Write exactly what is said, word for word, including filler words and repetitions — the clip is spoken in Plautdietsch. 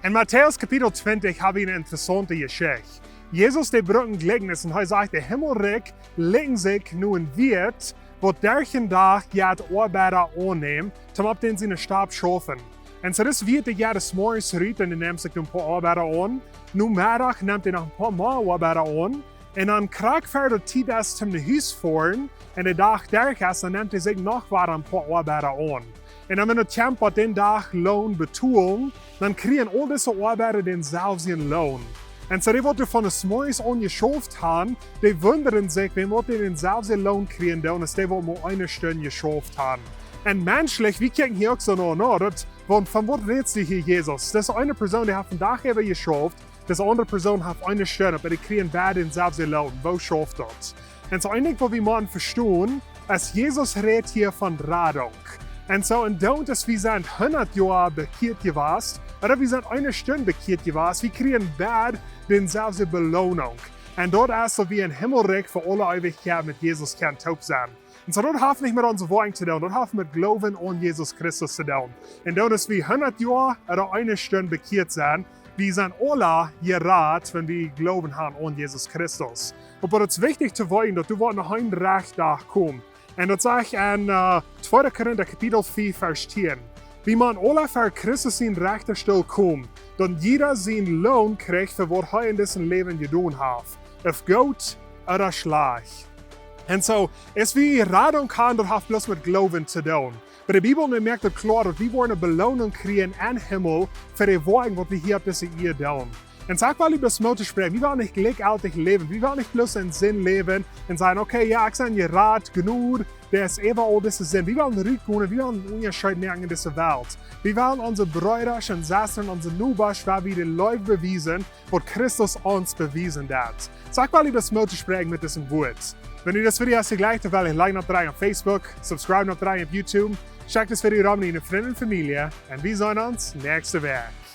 En Matäus Kapitel twintich hab wie eene interessaunte Jeschicht. Jesus, dee brukt een Jlikjnis un hee sajcht, daut Himmelrikj likjt sikj no een Wieet, waut derch dän Dach jeit Oabeida aunnemt, toom opp dän siene Stap schaufen. Un soo dis Wieet, dee jeit des Morjes rut un dee nemt sikj een poa Oabeida aun. Nomeddach nemt hee noch een poa mea Oabeida aun. Un dan krakjt ver de Tiet es toom no Hus foaren, un de Dach derch es, dan nemt hee sikj noch wada een poa Oabeida aun. Un dan, wan et kjemt bie dän Dach Loon betolen, dan kjrieen aul dise Oabeida dänselwjen Loon. Un soo dee, waut doa von des Morjes aun jeschauft han, dee wundaden sikj, wuarom dee dänselwjen Loon kjrieen doonen, aus dee, waut mau eene Stund jeschauft han. Un menschlich, wie kjikjen hia uk soo no, no, daut, von, von waut rätst du hia, Jesus? Dise eene Persoon, dee haft een Dach äwa jeschauft, dise aundre Persoon haft eene Stund, oba dee kjrieen beid dänselwjen Loon. Woo schauft daut? Un soo een Dinkj, waut wie motten vestonen, es, Jesus rät hia von Radunk. Un soo, un doont aus wie sent hundat Joa bekjieet jewast, ooda wie sent eene Stund bekjieet jewast, wie kjrieen beid dänselwjen Beloonunk. Un daut es, daut wie em Himmelrikj fa aule Eewichkjeit met Jesus kjennen toop sennen. Un soo, daut haft nich met onse Woakjen to doonen, daut haft met Gloowen aun Jesus Christus to doonen. Un doont aus wie hundat Joa ooda eene Stund bekjieet sent, wie sent aula jerat, wan wie Gloowen han aun Jesus Christus. Oba daut es wichtich to weeten, daut doa woat noch een Rechtdach komen. Un daut sajcht en, äh, tweede Korinta Kapitel fief, Varsch tieen. Wie motten aula ver Christus sienen Rechtastool komen, daut jieda sien Loon kjricht fa waut hee en disem Läwen jedonen haft, auf goot ooda schlajcht. Un soo, aus wie Radunk han, daut haft bloos met Gloowen to doonen. Oba de Bibel, dee moakt daut kloa, daut wie woaren eene Beloonunk kjrieen em Himmel fa de Woakjen, waut wie hia opp dise Ieed doonen. Un soo ekj well junt bloos Moot toospräakjen, wie wellen nich jlikjjeltich läwen, wie wellen nich bloos en Sind läwen un sajen, okay, jo, ekj sie jerat, Jnod, dee es äwa aul dise Sind. Wie wellen rutgonen, wie wellen een Unjascheet moaken en dise Welt. Wie wellen onse Breeda un Sestren, onse Nobasch, wua wie de Leew bewiesen, waut Christus ons bewiesen haft. Soo ekj well junt bloos Moot toospräakjen met dise Wieed. Wan junt dit Video jefelt, dan like opp dree opp Facebook, subscribe opp dree opp YouTube, schekjt dit Video rom aun june Frind un Famielje, un wie seenen ons näakjste Wäakj.